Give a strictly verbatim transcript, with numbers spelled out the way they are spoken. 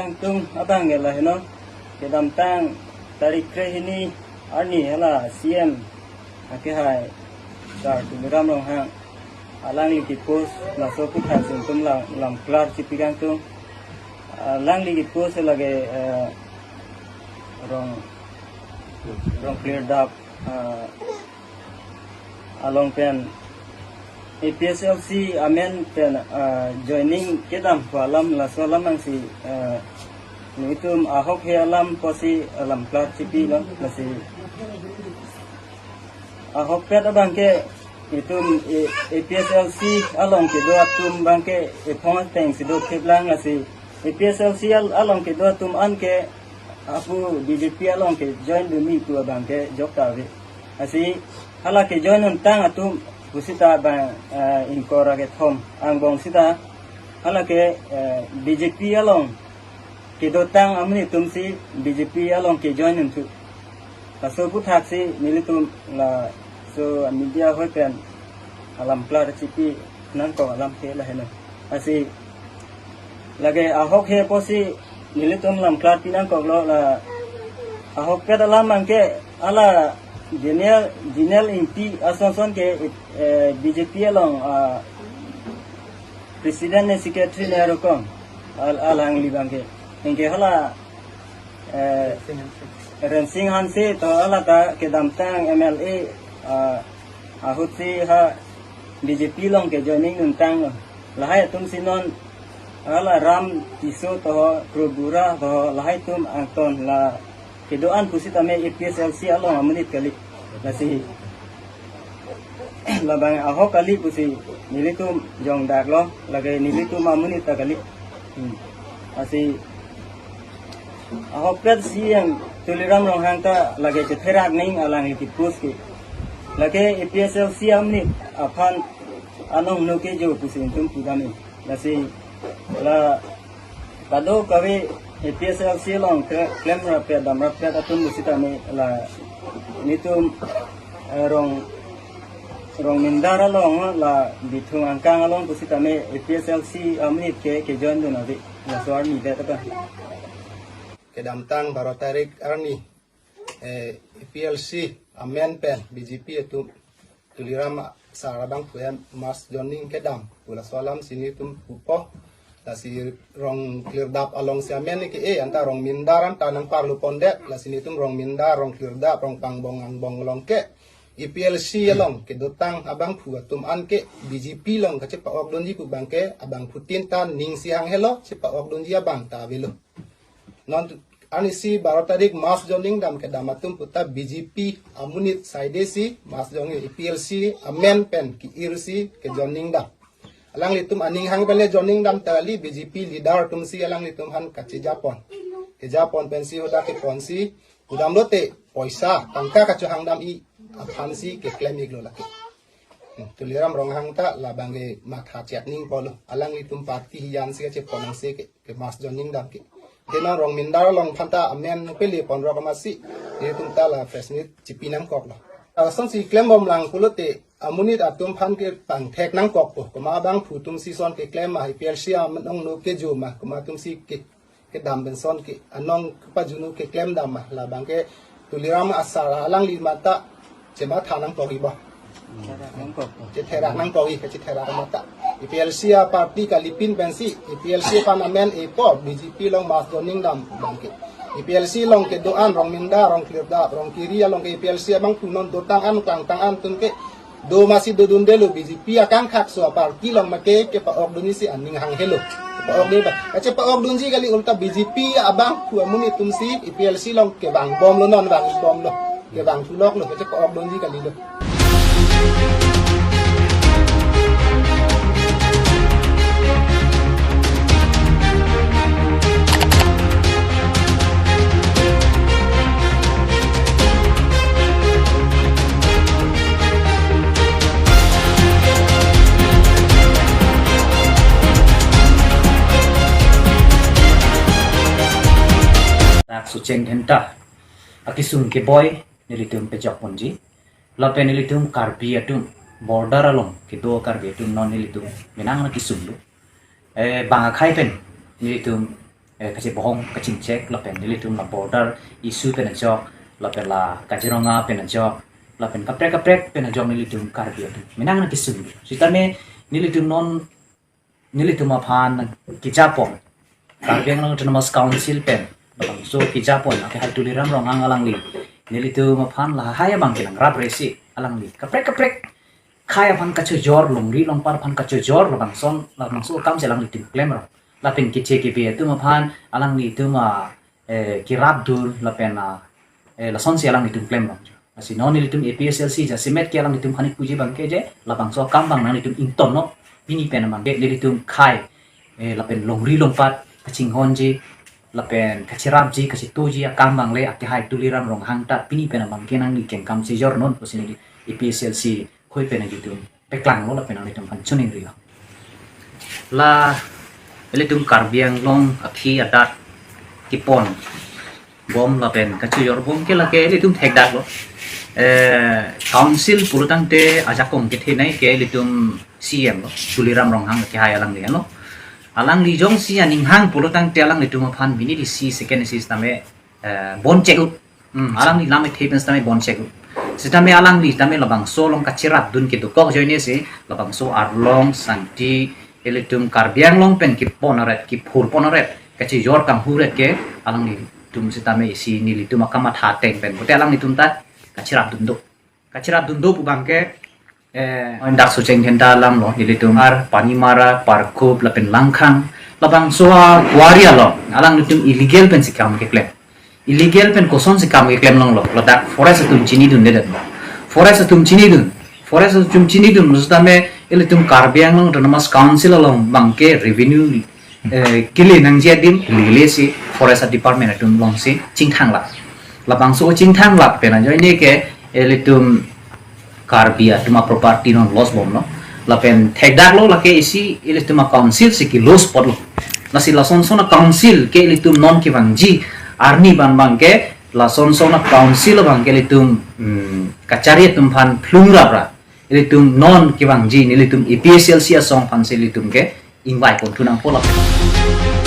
Nangtum abang ke laheno, kedamtang tarik krehini arni hala C M akehai Sar Tuliram Ronghang alangli ke-post laso aputhak si nelitum la lam klar chipi kangtung. Alangli ke-post lake, eh, rong rong klirdap, eh, along pen A P H L C amen pen, eh, joining kedam pu alam, laso alam nangsi, eh, nelitum ahokhe alam pusi lam klar chipilo, lasi ahokpet abang ke itum, eh, A P H L C along kedo atum abang ke ephong ateng si do thip lang, lasi A P H L C al-, along kedo atum an ke apu B J P along ke join dunji pu abang ke jokta ave. Lasi hala ke join untang atum pusita abang, eh, ingkoi ra kethom angbong sita hala ke, eh, B J P along kedotang amonit atum si B J P along ke join unthu. Laso aputhak si nelitum laso media ahoi pen alam klar chipi nangkok alam ke laheno. Lasi lake ahokhe pusi nelitum lam klar pi nangkoklo, la ahokpet alam abang ke hala General, General Ingti ason son ke, eh, B J P along, ah, President ne Secretary ne arokom al-, alangli abang ke. Anke hala, eh, Rensing Hanse to hala ta kedamtang M L A, ah, ahut si ha B J P along ke joining untanglo. Lahai atum si non hala Ram Tisso to, Prabhu Bora to, lahai atum angton la kedo-an pusitame A P H L C along amonit kali. Lasi labang ahok kali pusi nelitum jongdaklo, lake nelitum amonit ta kali. Hmm. Lasi ahokpet C M Tuliram Ronghang ta lake chetherak ning alangli ke-post ke. Lake A P H L C amonit aphan anong no kejo pusi nelitum pudam e. Lasi la kadokave A P H L C along ke klem rapet dam rapet atum pusitame la nelitum, eh, rong, Rongmindar along la Bithung Angkang along pusitame A P H L C amonit ke kejoin dun ave. Laso arni det apa. Kedamtang baro tarik arni, eh, A P H L C amen pen B J P atum Tuliram Sar abangphu hem mass joining kedam pu laso alam si nelitum pupo. Lasi rong klirdap along si amen ke-e, anta Rongmindar anta nangparlu pondet, lasi nelitum Rongmindar, Rong Klirdap, Rong Pangbong angbong along ke A P H L C along kedotang abangphu atum an ke B J P along kachepa-ok dunji pu abang ke abangphutin ta ning si hanghelo, chepa-ok dunji abang ta avelo. Non tu-, arnisi baro tarik mass joining dam kedam atum puta B J P amonit side si mass joining, A P H L C amen pen ke-ir si kejoining dam. Alanglitum aning hang pen le joining dam ta kali, B J P leader atum si alanglitum aphan kachejapon. Kejapon pensi hoda kepon si, kudam lote poisa tangka kachohang dam-i aphan si keklem-iklo lake. Hmm, Tuliram Ronghang ta labang ke matha chet ning pulo. Alanglitum party hiyan si kachepon nang si ke, ke mass joining dam ke. Dena Rongmindar along aphan ta amen pele ponrok amatsi, nelitum ta la press meet chipi nangkoklo. Ason si klembom lang pulote amonit atum aphan ke pangthek nangkokpo. Komat abangphu atum si son keklem ma, A P H L C anong no kejo ma, komat atum si ke kedam pen son ke anong kepajunu keklem dam ma, labang ke Tuliram Asar alangli mata chematha nangkok-ibo. Chetherak nangkok. Chetherak nangkok-i, kachetherak mata. A P H L C aparty kalipin pensi, A P H L C aphan amen epo, B J P along mass joining dam abang ke. A P H L C along kedo-an Rongmindar, Rong Klirdap, Rong Kiri along ke A P H L C abangphu non dotang an, klangtang an atum ke do masi dodundelo, B J P akangkhak so aparty along make kepa-ok dunji si aning hanghelo. Kepa-ok dun ba. Kachepa-ok dunji kali, ulta B J P abangphu amonit atum si A P H L C along kevangbomlo, non vangbomlo. Kevangthuloklo, kachepa-ok dunji kalilo. Dak Suchen Dhenta akesung keboi nelitum pejok ponji. Lapen nelitum Karbi atum, border along kedo Karbi atum non nelitum menang na kesung do. Eh, bang akhai pen nelitum eh, kachebohong kachingchek lapen nelitum la border issue pen ajok, lapen la Kaziranga pen ajok, lapen kaprek kaprek pen ajok nelitum Karbi atum menang nangkesung. Sitame nelitum non nelitum aphan kejapon, Karbi Anglong Autonomous Council pen labangso kejapon akehai Tuliram Ronghang alangli nelitum aphan lahai abang ke nangrap resi, alangli kaprek kaprek akhai aphan kachojor, longri longpat aphan kachojor, labangson labangso akam si alanglitum klemrong. Lapen kethe kebi atum aphan alanglitum a, eh, kerapdun lapen a, eh, lasonsi alanglitum klemrong. Lasi non nelitum A P H L C jasemet ke alanglitum aphan kipuji abang ke je labangso akam abang nanglitum ingtonnon. Pini pen abang ke nelitum akhai, eh, lapen longri longpat kachinghonji lapen kacherapji kachetoji akam abang le akehai Tuliram Ronghang ta pini pen abang ke nangli kengkam si jornon pusi neli A P H L C akhai pen nelitum paklanglo lapen nanglitum aphan choningri lo. La ilitum Karbi Anglong akhei adat kepon bom lapen kachojor bom ke lake ilitum thekdaklo. Eh, council pulotangte ajakong kethenei ke ilitum C E M lo, Tuliram Ronghang akehai alangli lo. Alangli jongsi aning hang pulotangte alanglitum aphan minute isi second isi sitame, eh, bon chek-ut. Hmm, alangli lam ethe pen sitame bon chek-ut. Sitame alangli tame labangso along kacherapdun kedokok ajoine si labangso arlong sangti ilitum Karbi Anglong pen kepon aret, kephurpon aret, kachojor kanghu aret ke alanglitum sitame isi nelitum akamatha ateng pen pute alanglitum ta kacherapdun do. Kacherapdun do pu abang ke, eh, dak Socheng Dhenta alam lo, nelitum ar Panimara, Parkup lapen Langkhang, labangso a-quarry along alanglitum illegal pensi kam keklem. Illegal pen kosonsi kam keklem longlo, ladak forest atum chinidundedetlo. Forest atum chinidun, forest atum chinidun sitame ilitum Karbi Anglong Autonomous Council along abang ke revenue, eh, kele nangji adim lele si forest department atum alongsi chingthanglap. Labangso chingthanglap pen ajoine ke ilitum Karbi atum a-property non loss bomlo. Lapen thekdaklo lake isi ilitum a-council si ke-loss apotlo. Lasi lasonson a-council ke ilitum non kevangji arni abang abang ke lasonson a-council abang ke ilitum, hmm, kachari atum aphan phlungrap ra ilitum non kevangji nelitum A P H L C asong aphan si ilitum ke ingvai konthu nangpo lapen.